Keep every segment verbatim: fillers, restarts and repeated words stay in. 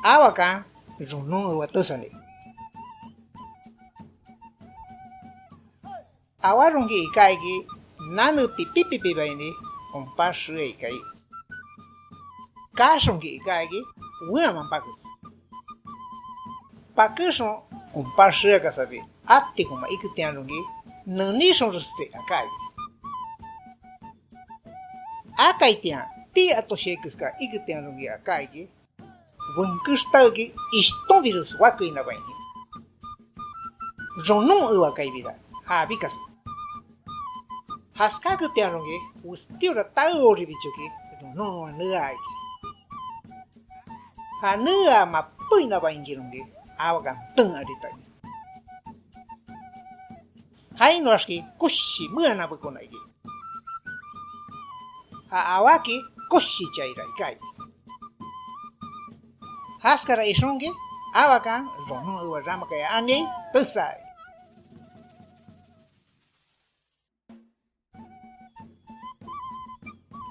Awakan ronon ewa tesani. Awáronki iká iki nane pipipipibaini onpax xeai kaai. Kaxonki iká iki weanman pake. Pakexon onpax xeakasabi atikoma iketianronki nenixonresti aká iki. Akaitian tii ato shai keska iketianronki aká iki, benkextaoki ishtonbires wakeinabainkin. Ronon ewakaibira ja bikasi. Jaskáketianronki westíora taeoribichoki ronon noa nea iki. Ja nea mapeinabainkironki awakan ten arita iki. Jainoaxki koshi meanabekona iki. Ja awaki koshichaira iká iki. Jaskara ixonki, awakan ronon ewa ramakaya aniai tesaa iki.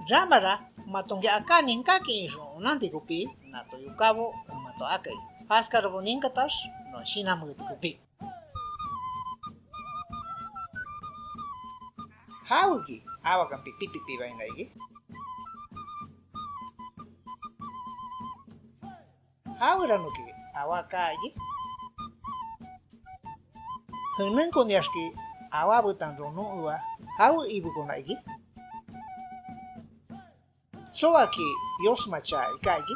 Ramara matonki aká ninkákin ixon onanti kopí, nato yokábo en mato akai. Jaskarabo ninkatax noa shinanmeeti kopí. ¿Jaweki awakan pipipipibaina iki? ¿Jaweranoki awá kaa iki? ¿Jenenkoniaxki awá betan ronon ewa jawe ibekona iki? ¿Tsoaki yosmachaa iká iki?